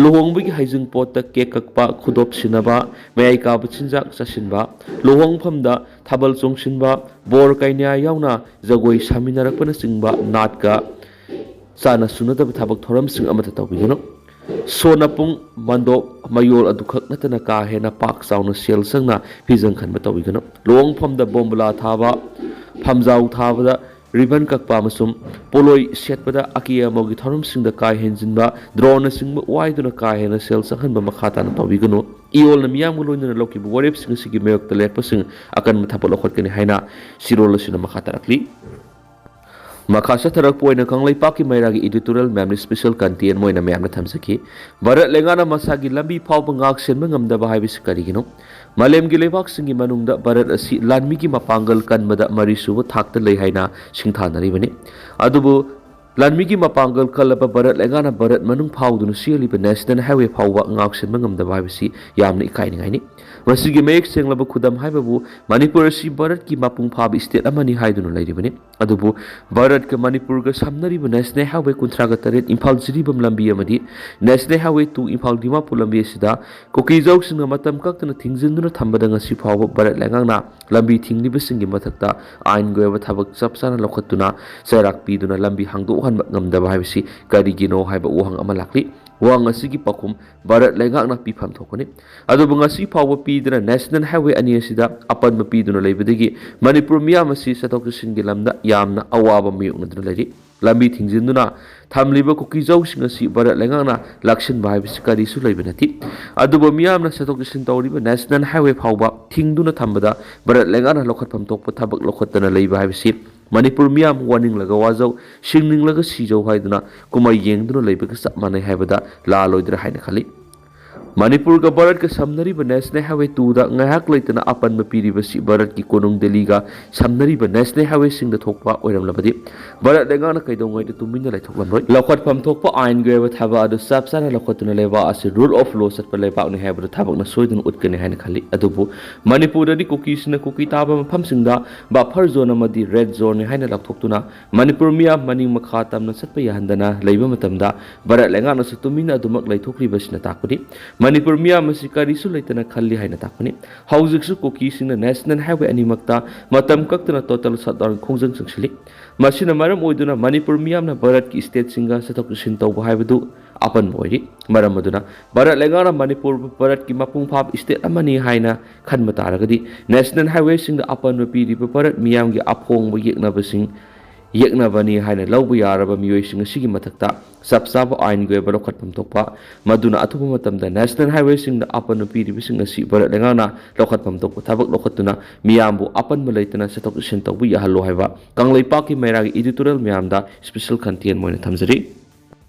ꯂꯨꯍꯣꯡꯕꯒꯤ ꯍꯩꯖꯤꯡ ꯄꯣꯠꯇ ꯀꯦꯛ ꯀꯛꯄ, ꯈꯨꯗꯣꯞ ꯁꯤꯟꯅꯕ, ꯃꯌꯥꯏ ꯀꯥꯕ ꯆꯤꯟꯖꯥꯛ ꯆꯥꯁꯤꯟꯕ, ꯂꯨꯍꯣꯡꯐꯝꯗ ꯊꯥꯕꯜ ꯆꯣꯡꯁꯤꯟꯕ, ꯕꯣꯔ ꯀꯩꯅ꯭ꯌꯥ ꯌꯥꯎꯅ ꯖꯒꯣꯏ ꯁꯥꯃꯤꯟꯅꯔꯛꯄꯅꯆꯤꯡꯕ ꯅꯥꯠꯀ ꯆꯥꯟꯅ ꯁꯨꯅꯗꯕ ꯊꯕꯛ ꯊꯧꯔꯝꯁꯤꯡ ꯑꯃꯠꯇ ꯇꯧꯕꯤꯒꯅꯨ꯫ ꯁꯣꯟꯅ ꯄꯨꯡ, ꯃꯟꯗꯣꯞ, ꯃꯌꯣꯜ ꯑꯗꯨꯈꯛ ꯅꯠꯇꯅ ꯀꯥ ꯍꯦꯟꯅ ꯄꯥꯛ ꯆꯥꯎꯅ ꯁꯦꯜ ꯆꯪꯅ ꯐꯤꯖꯪ ꯈꯟꯕ ꯇꯧꯕꯤꯒꯅꯨ꯫ ꯂꯨꯍꯣꯡꯐꯝꯗ ꯕꯣꯝꯕꯨꯂꯥ ꯊꯥꯕ, ꯐꯝꯖꯥꯎ ꯊꯥꯕꯗ ꯔꯤꯕꯟ ꯀꯛꯄ ꯑꯃꯁꯨꯡ ꯄꯣꯂꯣꯏ ꯁꯦꯠꯄꯗ ꯑꯀꯦ ꯑꯃꯧꯒꯤ ꯊꯧꯔꯝꯁꯤꯡꯗ ꯀꯥ ꯍꯦꯟꯖꯤꯟꯕ, ꯗ꯭ꯔꯣꯟꯅꯆꯤꯡꯕ ꯋꯥꯏꯗꯨꯅ ꯀꯥ ꯍꯦꯟꯅ ꯁꯦꯜ ꯆꯪꯍꯟꯕ ꯃꯈꯥ ꯇꯥꯅ ꯇꯧꯕꯤꯒꯅꯨ꯫ ꯏꯌꯣꯜꯅ ꯃꯤꯌꯥꯝꯒ ꯂꯣꯏꯅꯅ ꯂꯧꯈꯤꯕ ꯋꯥꯔꯦꯞꯁꯤꯡ ꯑꯁꯤꯒꯤ ꯃꯥꯌꯣꯛꯇ ꯂꯦꯞꯄꯁꯤꯡ ꯑꯀꯟꯕ ꯊꯕꯛ ꯂꯧꯈꯠꯀꯅꯤ ꯍꯥꯏꯅ ꯁꯤꯔꯣꯜ ꯑꯁꯤꯅ ꯃꯈꯥ ꯇꯥꯔꯛꯂꯤ꯫ ꯃꯈꯥ ꯆꯠꯊꯔꯛꯄ ꯑꯣꯏꯅ ꯀꯪꯂꯩꯄꯥꯛꯀꯤ ꯃꯩꯔꯥꯒꯤ editorial ꯃꯌꯥꯝꯅ special content ꯑꯣꯏꯅ ꯃꯌꯥꯝꯅ ꯊꯝꯖꯈꯤ꯫ ꯚꯥꯔꯠ ꯂꯩꯉꯥꯛꯅ ꯃꯁꯥꯒꯤ ꯂꯝꯕꯤ ꯐꯥꯎꯕ ꯉꯥꯛ ꯁꯦꯟꯕ ꯉꯝꯗꯕ ꯍꯥꯏꯕꯁꯤ ꯀꯔꯤꯒꯤꯅꯣ? ꯃꯥꯂꯦꯝꯒꯤ ꯂꯩꯕꯥꯛꯁꯤꯡꯒꯤ ꯃꯅꯨꯡꯗ ꯚꯥꯔꯠ ꯑꯁꯤ ꯂꯥꯟꯃꯤꯒꯤ ꯃꯄꯥꯡꯒꯜ ꯀꯟꯕꯗ ꯃꯔꯤꯁꯨꯕ ꯊꯥꯛꯇ ꯂꯩ ꯍꯥꯏꯅ ꯁꯤꯡꯊꯥꯅꯔꯤꯕꯅꯤ꯫ ꯑꯗꯨꯕꯨ ꯂꯥꯟꯃꯤꯒꯤ ꯃꯄꯥꯡꯒꯜ ꯀꯜꯂꯕ ꯚꯥꯔꯠ ꯂꯩꯉꯥꯛꯅ ꯚꯥꯔꯠ ꯃꯅꯨꯡ ꯐꯥꯎꯗꯨꯅ ꯆꯦꯜꯂꯤꯕ National Highway ꯐꯥꯎꯕ ꯉꯥꯛ ꯁꯦꯟꯕ ꯉꯝꯗꯕ ꯍꯥꯏꯕꯁꯤ ꯌꯥꯝꯅ ꯏꯀꯥꯏꯅꯤꯡꯉꯥꯏꯅꯤ꯫ ꯃꯁꯤꯒꯤ ꯃꯌꯦꯛ ꯁꯦꯡꯂꯕ ꯈꯨꯗꯝ ꯍꯥꯏꯕꯕꯨ ꯃꯅꯤꯄꯨꯔ ꯑꯁꯤ ꯚꯥꯔꯠꯀꯤ ꯃꯄꯨꯡ ꯐꯥꯕ state ꯑꯃꯅꯤ ꯍꯥꯏꯗꯨꯅ ꯂꯩꯔꯤꯕꯅꯤ꯫ ꯑꯗꯨꯕꯨ ꯚꯥꯔꯠꯀ ꯃꯅꯤꯄꯨꯔꯒ ꯁꯝꯅꯔꯤꯕ National Highway ꯀꯨꯟꯊ꯭ꯔꯥꯒ ꯇꯔꯦꯠ ꯏꯝꯐꯥꯜ ꯖꯤꯔꯤꯕꯥꯝ ꯂꯝꯕꯤ ꯑꯃꯗꯤ National Highway two Imphal Dimapur ꯂꯝꯕꯤ ꯑꯁꯤꯗ ꯀꯨꯀꯤꯖꯧꯁꯤꯡꯅ ꯃꯇꯝ ꯀꯛꯇꯅ ꯊꯤꯡꯖꯤꯟꯗꯨꯅ ꯊꯝꯕꯗ ꯉꯁꯤ ꯐꯥꯎꯕ ꯚꯥꯔꯠ ꯂꯩꯉꯥꯛꯅ ꯂꯝꯕꯤ ꯊꯤꯡꯂꯤꯕꯁꯤꯡꯒꯤ ꯃꯊꯛꯇ ꯑꯥꯏꯟꯒꯤ ꯑꯣꯏꯕ ꯊꯕꯛ ꯆꯞ ꯆꯥꯅ ꯂꯧꯈꯠꯇꯨꯅ ꯆꯩꯔꯥꯛ ꯄꯤꯗꯨꯅ ꯂꯝꯕꯤ ꯍꯥꯡꯗꯣꯛꯍꯟꯕ ꯉꯝꯗꯕ ꯍꯥꯏꯕꯁꯤ ꯀꯔꯤꯒꯤꯅꯣ ꯍꯥꯏꯕ ꯋꯥꯍꯪ ꯑꯃ ꯂꯥꯛꯂꯤ꯫ ꯋꯥꯍꯪ ꯑꯁꯤꯒꯤ ꯄꯥꯎꯈꯨꯝ ꯚꯥꯔꯠ ꯂꯩꯉꯥꯛꯅ ꯄꯤꯐꯝ ꯊꯣꯛꯀꯅꯤ꯫ ꯑꯗꯨꯕꯨ ꯉꯁꯤ ꯐꯥꯎꯕ ꯄꯤꯗꯅ ꯅꯦꯁꯅꯦꯜ ꯍꯥꯏꯋꯦ ꯑꯅꯤ ꯑꯁꯤꯗ ꯑꯄꯟꯕ ꯄꯤꯗꯨꯅ ꯂꯩꯕꯗꯒꯤ ꯃꯅꯤꯄꯨꯔ ꯃꯤꯌꯥꯝ ꯑꯁꯤ ꯆꯠꯊꯣꯛ ꯆꯠꯁꯤꯟꯒꯤ ꯂꯝꯗ ꯌꯥꯝꯅ ꯑꯋꯥꯕ ꯃꯥꯌꯣꯛꯅꯗꯨꯅ ꯂꯩꯔꯤ꯫ ꯂꯝꯕꯤ ꯊꯤꯡꯖꯤꯟꯗꯨꯅ ꯊꯝꯂꯤꯕ ꯀꯨꯀꯤꯖꯥꯎꯁꯤꯡ ꯑꯁꯤ ꯚꯥꯔꯠ ꯂꯩꯉꯥꯛꯅ ꯂꯥꯛꯁꯤꯟꯕ ꯍꯥꯏꯕꯁꯤ ꯀꯔꯤꯁꯨ ꯂꯩꯕ ꯅꯠꯇꯦ꯫ ꯑꯗꯨꯕꯨ ꯃꯤꯌꯥꯝꯅ ꯆꯠꯊꯣꯛ ꯆꯠꯁꯤꯟ ꯇꯧꯔꯤꯕ ꯅꯦꯁꯅꯦꯜ ꯍꯥꯏꯋꯦ ꯐꯥꯎꯕ ꯊꯤꯡꯗꯨꯅ ꯊꯝꯕꯗ ꯚꯥꯔꯠ ꯂꯩꯉꯥꯛꯅ ꯂꯧꯈꯠꯐꯝ ꯊꯣꯛꯄ ꯊꯕꯛ ꯂꯧꯈꯠꯇꯅ ꯂꯩꯕ ꯍꯥꯏꯕꯁꯤ ꯃꯅꯤꯄꯨꯔ ꯃꯤꯌꯥꯝ ꯋꯥꯅꯤꯡꯂꯒ ꯋꯥꯖꯧ, ꯁꯤꯡꯅꯤꯡꯂꯒ ꯁꯤꯖꯧ ꯍꯥꯏꯗꯨꯅ ꯀꯨꯝꯍꯩ ꯌꯦꯡꯗꯨꯅ ꯂꯩꯕꯒ ꯆꯞ ꯃꯥꯟꯅꯩ ꯍꯥꯏꯕꯗ ꯂꯥꯜꯂꯣꯏꯗ꯭ꯔꯥ ꯍꯥꯏꯅ ꯈꯜꯂꯤ꯫ ꯃꯅꯤꯄꯨꯔꯒ ꯚꯥꯔꯠꯀ ꯁꯝꯅꯔꯤꯕ ꯅꯦꯁꯅꯦꯜ ꯍꯥꯏꯋꯦ ꯇꯨꯗ ꯉꯥꯏꯍꯥꯛ ꯂꯩꯇꯅ ꯑꯄꯟꯕ ꯄꯤꯔꯤꯕꯁꯤ ꯚꯥꯔꯠꯀꯤ ꯀꯣꯅꯨꯡ ꯗꯦꯜꯂꯤꯒ ꯁꯝꯅꯔꯤꯕ ꯅꯦꯁꯅꯦꯜ ꯍꯥꯏꯋꯦꯁꯤꯡꯗ ꯊꯣꯛꯄ ꯑꯣꯏꯔꯝꯂꯕꯗꯤ ꯚꯥꯔꯠ ꯂꯩꯉꯥꯛꯅ ꯀꯩꯗꯧꯉꯩꯗ ꯇꯨꯃꯤꯟꯅ ꯂꯩꯊꯣꯛꯂꯝꯂꯣꯏ꯫ ꯂꯧꯈꯠꯐꯝ ꯊꯣꯛꯄ ꯑꯥꯏꯟꯒꯤ ꯑꯣꯏꯕ ꯊꯕꯛ ꯑꯗꯨ ꯆꯞ ꯆꯥꯅ ꯂꯧꯈꯠꯇꯨꯅ ꯂꯩꯕꯥꯛ ꯑꯁꯤ ꯔꯨꯜ ꯑꯣꯐ ꯂꯣ ꯆꯠꯄ ꯂꯩꯕꯥꯛꯅꯤ ꯍꯥꯏꯕꯗꯨ ꯊꯕꯛꯅ ꯁꯣꯏꯗꯅ ꯎꯠꯀꯅꯤ ꯍꯥꯏꯅ ꯈꯜꯂꯤ꯫ ꯑꯗꯨꯕꯨ ꯃꯅꯤꯄꯨꯔꯗꯗꯤ ꯀꯨꯀꯤꯁꯤꯡꯅ ꯀꯨꯀꯤ ꯇꯥꯕ ꯃꯐꯝꯁꯤꯡꯗ ꯕꯐꯔ ꯖꯣꯟ ꯑꯃꯗꯤ ꯔꯦꯗ ꯖꯣꯟꯅꯤ ꯍꯥꯏꯅ ꯂꯥꯎꯊꯣꯛꯇꯨꯅ ꯃꯅꯤꯄꯨꯔ ꯃꯤꯌꯥꯝ ꯃꯅꯤꯡ ꯃꯈꯥ ꯇꯝꯅ ꯆꯠꯄ ꯌꯥꯍꯟꯗꯅ ꯂꯩꯕ ꯃꯇꯝꯗ ꯚꯥꯔꯠ ꯂꯩꯉꯥꯛꯅꯁꯨ ꯇꯨꯃꯤꯟꯅ ꯑꯗꯨꯃꯛ ꯂꯩꯊꯣꯛꯂꯤꯕꯁꯤꯅ ꯇꯥꯛꯄꯗꯤ ꯃꯅꯤꯄꯨꯔ ꯃꯤꯌꯥꯝ ꯑꯁꯤ ꯀꯔꯤꯁꯨ ꯂꯩꯇꯅ ꯈꯜꯂꯤ ꯍꯥꯏꯅ ꯇꯥꯛꯄꯅꯤ꯫ ꯍꯧꯖꯤꯛꯁꯨ ꯀꯨꯀꯤꯁꯤꯡꯅ ꯅꯦꯁꯅꯦꯜ ꯍꯥꯏꯋꯦ ꯑꯅꯤꯃꯛꯇ ꯃꯇꯝ ꯀꯛꯇꯅ ꯇꯣꯇꯜ ꯁꯠꯗꯥꯎꯟ ꯈꯣꯡꯖꯪ ꯆꯪꯁꯤꯜꯂꯤ꯫ ꯃꯁꯤꯅ ꯃꯔꯝ ꯑꯣꯏꯗꯨꯅ ꯃꯅꯤꯄꯨꯔ ꯃꯤꯌꯥꯝꯅ ꯚꯥꯔꯠꯀꯤ ꯁ꯭ꯇꯦꯠꯁꯤꯡꯒ ꯆꯠꯊꯣꯛ ꯆꯠꯁꯤꯟ ꯇꯧꯕ ꯍꯥꯏꯕꯗꯨ ꯑꯄꯟꯕ ꯑꯣꯏꯔꯤ꯫ ꯃꯔꯝ ꯑꯗꯨꯅ ꯚꯥꯔꯠ ꯂꯩꯉꯥꯛꯅ ꯃꯅꯤꯄꯨꯔꯕꯨ ꯚꯥꯔꯠꯀꯤ ꯃꯄꯨꯡ ꯐꯥꯕ ꯁ꯭ꯇꯦꯠ ꯑꯃꯅꯤ ꯍꯥꯏꯅ ꯈꯟꯕ ꯇꯥꯔꯒꯗꯤ ꯅꯦꯁꯅꯦꯜ ꯍꯥꯏꯋꯦꯁꯤꯡꯗ ꯑꯄꯟꯕ ꯄꯤꯔꯤꯕ ꯚꯥꯔꯠ ꯃꯤꯌꯥꯝꯒꯤ ꯑꯐꯣꯡꯕ ꯌꯦꯛꯅꯕꯁꯤꯡ ꯌꯦꯛꯅꯕꯅꯤ ꯍꯥꯏꯅ ꯂꯧꯕ ꯌꯥꯔꯕ ꯃꯤꯑꯣꯏꯁꯤꯡ ꯑꯁꯤꯒꯤ ꯃꯊꯛꯇ ꯆꯞ ꯆꯥꯕ ꯑꯥꯏꯟꯒꯤ ꯑꯣꯏꯕ ꯂꯧꯈꯠꯐꯝ ꯊꯣꯛꯄ, ꯃꯗꯨꯅ ꯑꯊꯨꯕ ꯃꯇꯝꯗ ꯅꯦꯁꯅꯦꯜ ꯍꯥꯏꯋꯦꯁꯤꯡꯗ ꯑꯄꯟꯕ ꯄꯤꯔꯤꯕꯁꯤꯡ ꯑꯁꯤ ꯚꯥꯔꯠ ꯂꯩꯉꯥꯛꯅ ꯂꯧꯈꯠꯐꯝ ꯊꯣꯛꯄ ꯊꯕꯛ ꯂꯧꯈꯠꯇꯨꯅ ꯃꯤꯌꯥꯝꯕꯨ ꯑꯄꯟꯕ ꯂꯩꯇꯅ ꯆꯠꯊꯣꯛ ꯆꯠꯁꯤꯟ ꯇꯧꯕ ꯌꯥꯍꯜꯂꯣ ꯍꯥꯏꯕ ꯀꯪꯂꯩꯄꯥꯛꯀꯤ ꯃꯩꯔꯥꯒꯤ ꯏꯗꯤꯇꯣꯔꯤꯌꯦꯜ ꯃꯌꯥꯝꯗ ꯁ꯭ꯄꯦꯁꯦꯜ ꯀꯟꯇꯦꯟ ꯑꯣꯏꯅ ꯊꯝꯖꯔꯤ꯫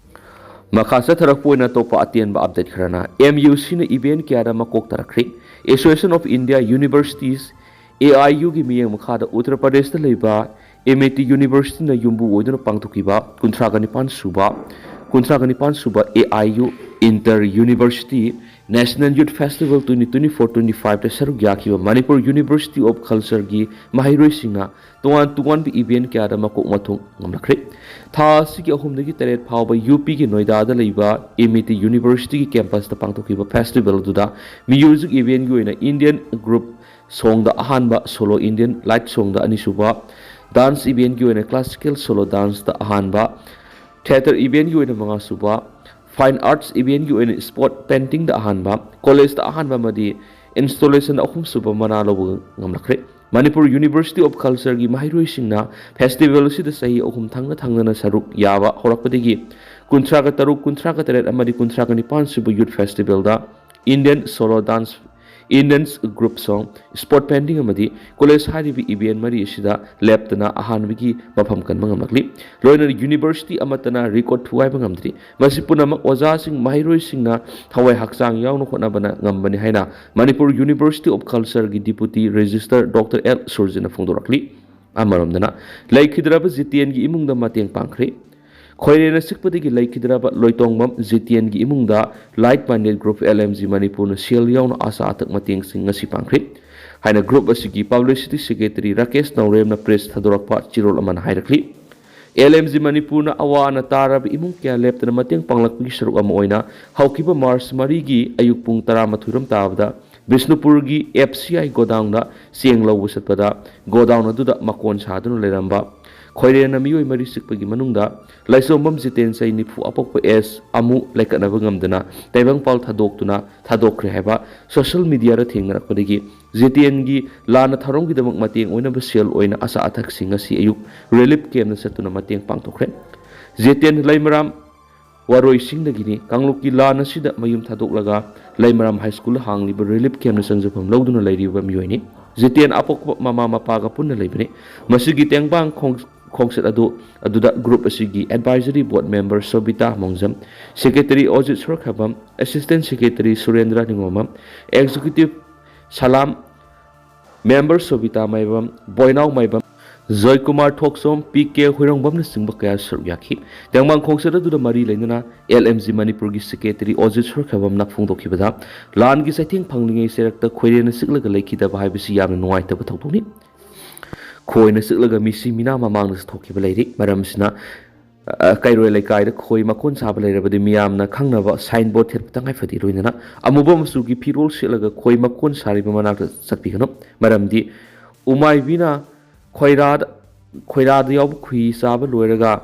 ꯃꯈꯥ ꯆꯠꯊꯔꯛꯄ ꯑꯣꯏꯅ ꯑꯇꯣꯞꯄ ꯑꯇꯦꯟꯕ ꯑꯞꯗꯦꯠ ꯈꯔꯅ, ꯑꯦꯝ ꯌꯨ ꯁꯤꯅ ꯏꯚꯦꯟꯠ ꯀꯌꯥꯗ ꯃꯀꯣꯛ ꯇꯥꯔꯛꯈ꯭ꯔꯦ꯫ ꯑꯦꯁꯣꯁꯤꯌꯦꯁꯟ ꯑꯣꯐ ꯏꯟꯗꯤꯌꯥ ꯌꯨꯅꯤꯚꯔꯁꯤꯇꯤꯁ, ꯑꯦ ꯑꯥꯏ ꯌꯨꯒꯤ ꯃꯤꯠꯌꯦꯡ ꯃꯈꯥꯗ ꯎꯠꯇꯔ ꯄ꯭ꯔꯗꯦꯁꯇ ꯂꯩꯕ ꯑꯦꯃꯤꯇꯤ ꯌꯨꯅꯤꯚꯔꯁꯤꯇꯤꯅ ꯌꯨꯝꯕꯨ ꯑꯣꯏꯗꯨꯅ ꯄꯥꯡꯊꯣꯛꯈꯤꯕ ꯀꯨꯟꯊ꯭ꯔꯥꯒ ꯅꯤꯄꯥꯟ ꯁꯨꯕ, ꯀꯨꯟꯊ꯭ꯔꯥꯒ ꯅꯤꯄꯥꯟ ꯁꯨꯕ A I U inter university national youth festival twenty twenty four twenty ꯐꯥꯏꯚꯇ ꯁꯔꯨꯛ ꯌꯥꯈꯤꯕ ꯃꯅꯤꯄꯨꯔ ꯌꯨꯅꯤꯚꯔꯁꯤꯇꯤ ꯑꯣꯐ ꯀꯜꯆꯔꯒꯤ ꯃꯍꯩꯔꯣꯏꯁꯤꯡꯅ ꯇꯣꯉꯥꯟ ꯇꯣꯉꯥꯟꯕ ꯏꯚꯦꯟꯠ ꯀꯌꯥꯗ ꯃꯀꯣꯛ ꯃꯊꯨꯝ ꯉꯝꯂꯛꯈ꯭ꯔꯦ꯫ ꯊꯥ ꯑꯁꯤꯒꯤ ꯑꯍꯨꯝꯗꯒꯤ ꯇꯔꯦꯠ ꯐꯥꯎꯕ ꯌꯨ ꯄꯤꯒꯤ ꯅꯣꯏꯗꯥꯗ ꯂꯩꯕ ꯑꯦꯃꯤꯇꯤ ꯌꯨꯅꯤꯚꯔꯁꯤꯇꯤꯒꯤ ꯀꯦꯝꯄꯁꯇ ꯄꯥꯡꯊꯣꯛꯈꯤꯕ ꯐꯦꯁꯇꯤꯚꯦꯜ ꯑꯗꯨꯗ ꯃ꯭ꯌꯨꯖꯤꯛ ꯏꯚꯦꯟꯠꯒꯤ ꯑꯣꯏꯅ ꯏꯟꯗꯤꯌꯟ ꯒ꯭ꯔꯨꯞ ꯁꯣꯡꯗ ꯑꯍꯥꯟꯕ, ꯁꯣꯂꯣ ꯏꯟꯗꯤꯌꯟ ꯂꯥꯏꯠ ꯁꯣꯡꯗ ꯑꯅꯤꯁꯨꯕ, ꯗꯥꯟꯁ ꯏꯚꯦꯟꯠꯒꯤ ꯑꯣꯏꯅ ꯀ꯭ꯂꯥꯁꯤꯀꯦꯜ ꯁꯣꯂꯣ ꯗꯥꯟꯁꯇ ꯑꯍꯥꯟꯕ, ꯊꯤꯌꯦꯇꯔ ꯏꯚꯦꯟꯠꯒꯤ ꯑꯣꯏꯅ ꯃꯉꯥꯁꯨꯕ, Fine Arts eventꯀꯤ ꯑꯣꯏꯅ spot paintingꯗ ꯑꯍꯥꯟꯕ, collegeꯇ ꯑꯍꯥꯟꯕ ꯑꯃꯗꯤ installationꯗ ꯑꯍꯨꯝꯁꯨꯕ ꯃꯅꯥ ꯂꯧꯕ ꯉꯝꯂꯛꯈ꯭ꯔꯦ꯫ ꯃꯅꯤꯄꯨꯔ University of Cultureꯒꯤ ꯃꯍꯩꯔꯣꯏꯁꯤꯡꯅ festival ꯑꯁꯤꯗ ꯆꯍꯤ ꯑꯍꯨꯝ ꯊꯪꯅ ꯊꯪꯅꯅ ꯁꯔꯨꯛ ꯌꯥꯕ ꯍꯧꯔꯛꯄꯗꯒꯤ ꯀꯨꯟꯊ꯭ꯔꯥꯒ ꯇꯔꯨꯛ, ꯀꯨꯟꯊ꯭ꯔꯥꯒ ꯇꯔꯦꯠ ꯑꯃꯗꯤ ꯀꯨꯟꯊ꯭ꯔꯥꯒ ꯅꯤꯄꯥꯟ ꯁꯨꯕ Youth Festivalꯗ Indian Solo Dance, Indian Group Song, spot painting ꯑꯃꯗꯤ college ꯍꯥꯏꯔꯤꯕ event ꯃꯔꯤ ꯑꯁꯤꯗ ꯂꯦꯞꯇꯅ ꯑꯍꯥꯟꯕꯒꯤ ꯃꯐꯝ ꯀꯟꯕ ꯉꯝꯂꯛꯂꯤ꯫ ꯂꯣꯏꯅꯅ university ꯑꯃꯠꯇꯅ record ꯊꯨꯒꯥꯏꯕ ꯉꯝꯗ꯭ꯔꯤ꯫ ꯃꯁꯤ ꯄꯨꯝꯅꯃꯛ ꯑꯣꯖꯥꯁꯤꯡ, ꯃꯍꯩꯔꯣꯏꯁꯤꯡꯅ ꯊꯋꯥꯏ ꯍꯛꯆꯥꯡ ꯌꯥꯎꯅ ꯍꯣꯠꯅꯕꯅ ꯉꯝꯕꯅꯤ ꯍꯥꯏꯅ Manipur University of Cultureꯒꯤ Deputy Registrar Doctor L ꯁꯨꯔꯖꯤꯅ ꯐꯣꯡꯗꯣꯔꯛꯂꯤ꯫ ꯑꯃꯔꯣꯝꯗꯅ, ꯂꯩꯈꯤꯗ꯭ꯔꯕ ꯖꯤꯇꯦꯟꯒꯤ ꯏꯃꯨꯡꯗ ꯃꯇꯦꯡ ꯄꯥꯡꯈ꯭ꯔꯦ꯫ ꯈꯣꯏꯔꯦꯅ ꯆꯤꯛꯄꯗꯒꯤ ꯂꯩꯈꯤꯗ꯭ꯔꯕ ꯂꯣꯏꯇꯣꯡꯕꯝ ꯖꯤꯇꯦꯟꯒꯤ ꯏꯃꯨꯡꯗ Like Minded Group L M G ꯃꯅꯤꯄꯨꯔꯅ ꯁꯦꯜ ꯌꯥꯎꯅ ꯑꯆꯥ ꯑꯊꯛ ꯃꯇꯦꯡꯁꯤꯡ ꯉꯁꯤ ꯄꯥꯡꯈ꯭ꯔꯦ ꯍꯥꯏꯅ group ꯑꯁꯤꯒꯤ publicity secretary ꯔꯥꯀꯦꯁ ꯅꯧꯔꯦꯝꯅ press ꯊꯥꯗꯣꯔꯛꯄ ꯆꯦꯔꯣꯜ ꯑꯃꯅ ꯍꯥꯏꯔꯛꯂꯤ꯫ L M G ꯃꯅꯤꯄꯨꯔꯅ ꯑꯋꯥ ꯑꯅꯥ ꯇꯥꯔꯕ ꯏꯃꯨꯡ ꯀꯌꯥ ꯂꯦꯞꯇꯅ ꯃꯇꯦꯡ ꯄꯥꯡꯂꯛꯄꯒꯤ ꯁꯔꯨꯛ ꯑꯃ ꯑꯣꯏꯅ ꯍꯧꯈꯤꯕ March ꯃꯔꯤꯒꯤ ꯑꯌꯨꯛ ꯄꯨꯡ ꯇꯔꯥꯃꯥꯊꯣꯏ ꯔꯣꯝ ꯇꯥꯕꯗ ꯕꯤꯁꯅꯨꯄꯨꯔꯒꯤ F C I godownꯗ ꯆꯦꯡ ꯂꯧꯕ ꯆꯠꯄꯗ godown ꯑꯗꯨꯗ ꯃꯀꯣꯟ ꯁꯥꯗꯨꯅ ꯂꯩꯔꯝꯕ ꯈꯣꯏꯔꯦꯅ ꯃꯤꯑꯣꯏ ꯃꯔꯤ ꯆꯤꯛꯄꯒꯤ ꯃꯅꯨꯡꯗ ꯂꯥꯏꯁꯣꯝꯕꯝ ꯖꯤꯇꯦꯟ, ꯆꯍꯤ ꯅꯤꯐꯨ, ꯑꯄꯣꯛꯄ ꯑꯦꯁ ꯑꯃꯨ ꯂꯩꯀꯠꯅꯕ ꯉꯝꯗꯅ ꯇꯥꯏꯕꯪꯄꯥꯜ ꯊꯥꯗꯣꯛꯇꯨꯅ ꯊꯥꯗꯣꯛꯈ꯭ꯔꯦ ꯍꯥꯏꯕ social mediaꯗ ꯊꯦꯡꯅꯔꯛꯄꯗꯒꯤ ꯖꯤꯇꯦꯟꯒꯤ ꯂꯥꯟꯅ ꯊꯧꯔꯝꯒꯤꯗꯃꯛ ꯃꯇꯦꯡ ꯑꯣꯏꯅꯕ ꯁꯦꯜ ꯑꯣꯏꯅ ꯑꯆꯥ ꯑꯊꯛꯁꯤꯡ ꯉꯁꯤ ꯑꯌꯨꯛ relief campꯇ ꯆꯠꯇꯨꯅ ꯃꯇꯦꯡ ꯄꯥꯡꯊꯣꯛꯈ꯭ꯔꯦ꯫ ꯖꯤꯇꯦꯟ ꯂꯩꯃꯔꯥꯝ ꯋꯥꯔꯣꯏꯁꯤꯡꯗꯒꯤꯅꯤ꯫ ꯀꯥꯡꯂꯨꯞꯀꯤ ꯂꯥꯟ ꯑꯁꯤꯗ ꯃꯌꯨꯝ ꯊꯥꯗꯣꯛꯂꯒ ꯂꯩꯃꯔꯥꯝ High Schoolꯗ ꯍꯥꯡꯂꯤꯕ relief campꯅ ꯆꯪꯖꯐꯝ ꯂꯧꯗꯨꯅ ꯂꯩꯔꯤꯕ ꯃꯤꯑꯣꯏꯅꯤ꯫ ꯖꯤꯇꯦꯟ ꯑꯄꯣꯛꯄ ꯃꯃꯥ ꯃꯄꯥꯒ ꯄꯨꯟꯅ ꯂꯩꯕꯅꯤ꯫ ꯃꯁꯤꯒꯤ ꯇꯦꯡꯕꯥꯡ ꯈꯣꯡ-, ꯈꯣꯡꯆꯠ ꯑꯗꯨ, ꯑꯗꯨꯗ group ꯑꯁꯤꯒꯤ advisory board member ꯁꯣꯕꯤꯇꯥ ꯃꯣꯡꯖꯝ, secretary ꯑꯣꯖꯤꯠ ꯁꯣꯔꯈꯥꯕꯝ, assistant secretary ꯁꯨꯔꯦꯟꯗ꯭ꯔ ꯅꯤꯉꯣꯝꯕꯝ, executive ꯁꯂꯥꯝ, member ꯁꯣꯕꯤꯇꯥ ꯃꯥꯏꯕꯝ, ꯕꯣꯏꯅꯥꯎ ꯃꯥꯏꯕꯝ, ꯖꯣꯏꯀꯨꯃꯥꯔ ꯊꯣꯛꯆꯣꯝ, P K ꯍꯨꯏꯔꯣꯡꯕꯝꯅꯆꯤꯡꯕ ꯀꯌꯥ ꯁꯔꯨꯛ ꯌꯥꯈꯤ꯫ ꯇꯦꯡꯕꯥꯡ ꯈꯣꯡꯆꯠ ꯑꯗꯨꯗ ꯃꯔꯤ ꯂꯩꯅꯅ L M G ꯃꯅꯤꯄꯨꯔꯒꯤ secretary ꯑꯣꯖꯤꯠ ꯁꯣꯔꯈꯥꯕꯝꯅ ꯐꯣꯡꯗꯣꯛꯈꯤꯕꯗ, ꯂꯥꯟꯒꯤ ꯆꯩꯊꯦꯡ ꯐꯪꯂꯤꯉꯩ ꯆꯩꯔꯛꯇ ꯈꯣꯏꯔꯦꯅ ꯆꯤꯛꯂꯒ ꯂꯩꯈꯤꯗꯕ ꯍꯥꯏꯕꯁꯤ ꯌꯥꯝꯅ ꯅꯨꯡꯉꯥꯏꯇꯕ ꯊꯧꯗꯣꯛꯅꯤ꯫ ꯈꯣꯏꯅ ꯆꯤꯛꯂꯒ ꯃꯤꯁꯤ ꯃꯤꯅꯥ ꯃꯃꯥꯡꯗꯁꯨ ꯊꯣꯛꯈꯤꯕ ꯂꯩꯔꯤ꯫ ꯃꯔꯝ ꯑꯁꯤꯅ, ꯑ, ꯀꯩꯔꯣꯏ ꯂꯩꯀꯥꯏꯗ ꯈꯣꯏ ꯃꯀꯣꯟ ꯁꯥꯕ ꯂꯩꯔꯕꯗꯤ ꯃꯤꯌꯥꯝꯅ ꯈꯪꯅꯕ signboard ꯊꯦꯠꯄ ꯇꯉꯥꯏ ꯐꯗꯦ꯫ ꯂꯣꯏꯅꯅ ꯑꯃꯨꯕ ꯃꯆꯨꯒꯤ ꯐꯤꯔꯣꯜ ꯁꯦꯠꯂꯒ ꯈꯣꯏ ꯃꯀꯣꯟ ꯁꯥꯔꯤꯕ ꯃꯅꯥꯛꯇ ꯆꯠꯄꯤꯒꯅꯨ꯫ ꯃꯔꯝꯗꯤ ꯎꯃꯥꯏꯕꯤꯅ ꯈꯣꯏꯔꯥꯗ, ꯈꯣꯏꯔꯥꯗ ꯌꯥꯎꯕ ꯈꯨꯍꯤ ꯆꯥꯕ ꯂꯣꯏꯔꯒ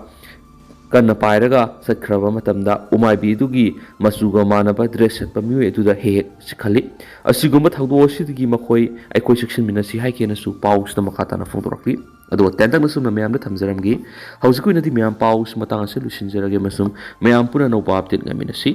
ꯀꯟꯅ ꯄꯥꯏꯔꯒ ꯆꯠꯈ꯭ꯔꯕ ꯃꯇꯝꯗ ꯎꯃꯥꯏꯕꯤ ꯑꯗꯨꯒꯤ ꯃꯆꯨꯒ ꯃꯥꯟꯅꯕ dress ꯁꯦꯠꯄ ꯃꯤꯑꯣꯏ ꯑꯗꯨꯗ ꯍꯦꯛ ꯍꯦꯛ ꯆꯤꯛꯍꯜꯂꯤ꯫ ꯑꯁꯤꯒꯨꯝꯕ ꯊꯧꯗꯣꯛ ꯑꯁꯤꯗꯒꯤ ꯃꯈꯣꯏ ꯑꯩꯈꯣꯏ ꯆꯦꯛꯁꯤꯟꯃꯤꯟꯅꯁꯤ ꯍꯥꯏꯈꯤꯅꯁꯨ ꯄꯥꯎꯁꯤꯗ ꯃꯈꯥ ꯇꯥꯅ ꯐꯣꯡꯗꯣꯔꯛꯂꯤ꯫ ꯑꯗꯨꯒ ꯇꯦꯟꯇꯛꯅ ꯁꯨꯝꯅ ꯃꯌꯥꯝꯗ ꯊꯝꯖꯔꯝꯒꯦ꯫ ꯍꯧꯖꯤꯛꯀꯤ ꯑꯣꯏꯅꯗꯤ ꯃꯌꯥꯝ ꯄꯥꯎꯁꯤ ꯃꯇꯥꯡ ꯑꯁꯤꯗ ꯂꯣꯏꯁꯤꯟꯖꯔꯒꯦ ꯑꯃꯁꯨꯡ ꯃꯌꯥꯝ ꯄꯨꯟꯅ ꯑꯅꯧꯕ update ꯉꯥꯏꯃꯤꯟꯅꯁꯤ꯫